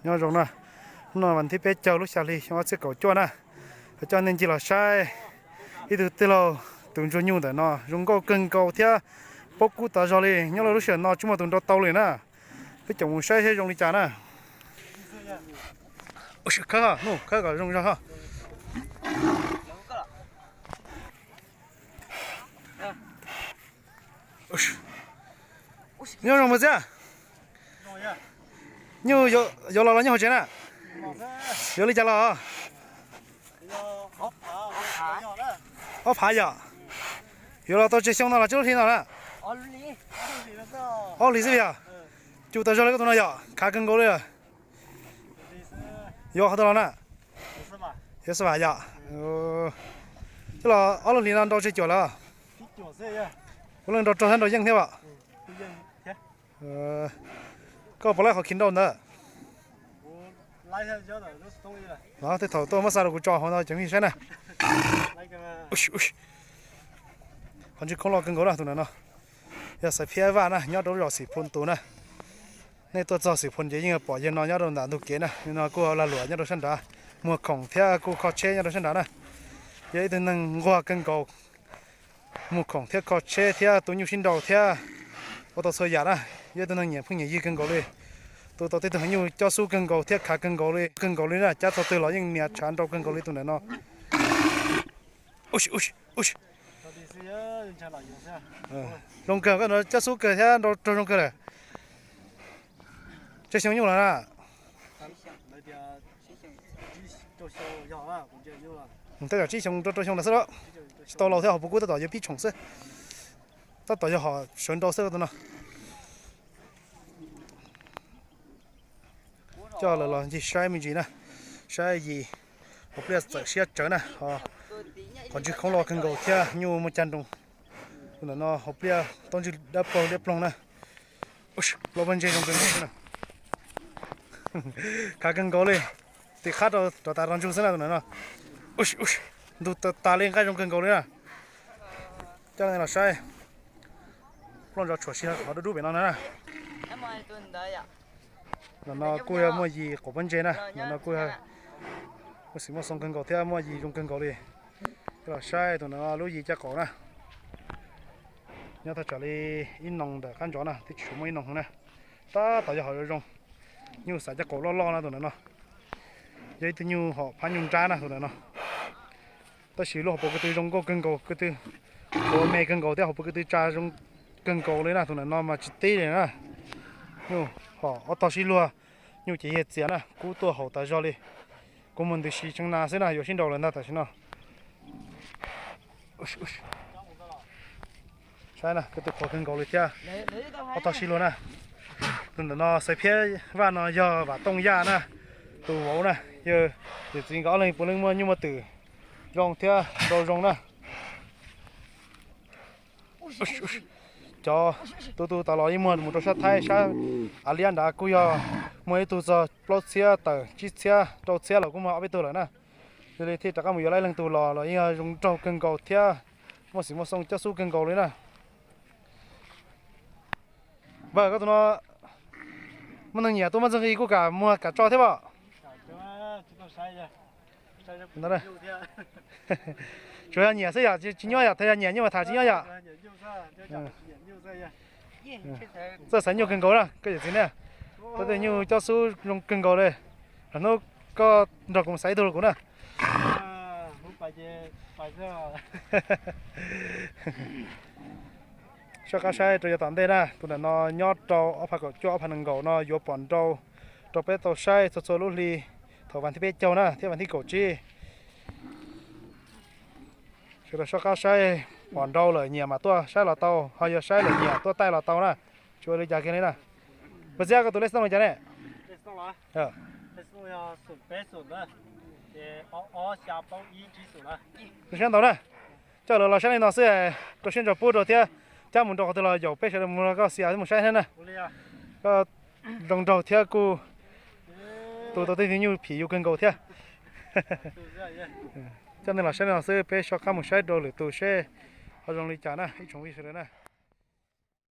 Nyob zoo na, hnub no vas thib peb caug lub xya hli xyoo ob txhiab kaum cuaj na, coj nej ncig los saib ib tug tij laug tus ntsuag nyuj ntawm no zoo nkauj kawg nkaus thiab paub kub tas zog li. Nyob rau lub sij hawm no tsis muaj tus nrau tau li na. Peb caum mus saib seb zoo li cas na. Khawb, khawb kom zoo zog. Nyob zoo mas Txiab, nyuj yuav los los nyob hauv tsev na? Yuav li cas los? Ob phav yom. Yuav los tau tsawg xyoo no los tsawg lub hli no na? Ob hlis xwb yom. Cus tas zog li koj tus no yom, khav kawg nkaus li. Yuav qhov twg los na? Yuav xab vam yom. Coj los ob lub hlis no nrau tsawg cuam lawm? Puav leej nrau rog thiab nrau yeej thiab as? Koj puas laib qhov khi nrau ntawd? Tej thaum tuaj muab xa rau kuv tso hauv no cov phooj ywg saib na. Qhov ntswg khoob loj kawg nkaus na tus ntawm no. Yog Xaiv Phiab Vaj na, nyob rau lub zos Xim Phoo tus na. Nej tuaj txog Xim Phoo ces yeej pom yawg no nyob rau ntawm ntug kev na. Yawg no kuj lag luam nyob rau sab nrad, muag khoom thiab kuj kho tsheb nyob rau sab nrad na. Yog ib tug neeg nquag kawg nkaus, muag khoom thiab kho tsheb thiab tu nyuj sib nrau thiab ua tau txhua yam na. Yog ib tug neeg nyiam phooj nyiam ywg kawg nkaus li, tu tau tej tug heev nyuj cob xub kawg nkaus thiab khav kawg nkaus li, kawg nkaus li na. Cab txog twg los yeej nias tshav nrau kawg nkaus li tus ntawm no. Zoo kawg, koj no cob xub kawg thiab nrau rog zoo kawg lawm. Tsawg xyoo nyuj lawm na? Tej zaum tsib xyoo rau rau xyoo ntawd xwb las. Tsis tau laus thiab, hauv puv kub tab tom yuav pib tshoom xwb. Tab tom yog hom sawv nrau xwb tus no. Coj lawv los ncig saib me ntsis na, saib yim hauv pliaj txawm siab tsawv na. Qhov ntswg khoob loj kawg nkaus thiab nyuj muaj cag nroos. Tus ntawm no hauv pliaj taub ntswg dawb paug dawb ploog na. Plaub pob ntseg zoo kawg nkaus xwb na. Khav kawg nkaus li, tiv qhab rau rov tas rau ntsug xwb na tus ntawm no. Ntug tas tas li, nqaij zoo kawg nkaus li na. Coj nej los saib. Ploj ntsos tshuam si qhov dub dub pem no na. Ntawm no kuj yog muaj yim qaum pob ntseg na, ntawm no kuj muaj xim muaj xoo kawg nkaus thiab muaj yim zoo kawg nkaus li. Coj los saib tus ntawm no lub yim caj qaum na. Nyob thaj tsam li ib noo ntawm qab ntsos na, twb tsis muaj ib noo na. Tab tom yog hom zoo zoo. Nyuj xav caj qaum loj loj na tus ntawm no. Yog ib tug nyuj hom phab nyuj nrab na tus ntawm no. Tab sis lub hauv paus ko tw zoo nkauj kawg nkaus, ko tw hauv me kawg nkaus thiab hauv paus ko tw tsa zoo kawg nkaus li na, tus ntawm no mas tsis tib li na. Nyuj hom ob tog sib luag, nyuj ces yiag txias na, kub tuaj haum tas zog li. Kuv mus ntws si tshee na xwb na, yuav sib nrau lawm ntag tam sim no. Saib na, ko tw qhuav kawg nkaus li thiab. Ob tog sib luag na. Tus ntawm no Xaiv Phiab Vaj no yog Vam Tooj Yaj na, tus vauv na, yawg yawm txiv nkawd ob leeg puav leej muaj nyuj muaj twm zoo thiab nrau zoo na. Cov tus tus tas los yeej muag mus rau sab Thaib sab Av Liab nrad kuj yog muag ib tug txog plaub txhiab tawm tsib txhiab rau txhiab los kuj muag ob peb tug lawm na. Yog li thiaj rov qab mus yuav laib leej tug los los yeej yog zoo nraug kawg nkaus thiab muaj xim muaj xoo cob xub kawg nkaus li na. Npawg, koj tus no muaj neeg nyiam tuaj muaj txeeg i kuj kam muag kam tso thiab pom. Tsuas yog nyiam xwb yom, tsis nyob yom, thaum yog nyiam nyuj mas tham tsis nyob yom. Txawj xaiv nyuj kawg nkaus na koj yawm txiv ne. Tau tej nyuj cob xub zoo kawg nkaus li. Hnub koj nrog kuv mus xaiv ib tug rau kuv na. Soj qab saib rau yav tom ntej na, tus ntawm no nyob rau ob phav kaum cuaj ob phav nees nkaum no yuav pom nrau rau peb tau saib txhua txhua lub hli thaum vas thib peb caug na thiab vas thib kaum tsib. Sawv daws soj qab saib, pom nrau lawm nyiam mas tuaj saib los tau, ho yog saib lawm nyiam tuaj taij los tau na, tsis ua li cas kiag li na. Npawg Txiab, koj tus lej xov tooj li cas ne? Zoo siab ntau na. Coj lawv los saib li no xwb, rau siab ntso pub rau thiab, cab mus nrau qhov twg los yaum peb sawv daws mus, koj xia mus saib thiab na. Koj zoo nraug thiab kuj tu tau tej nyuj phim yus kawg nkaus thiab. Coj nej los saib li no xwb, peb soj qab mus saib rau lwm tus seb ho zoo li cas na ib tsoom phooj ywg sawv daws na.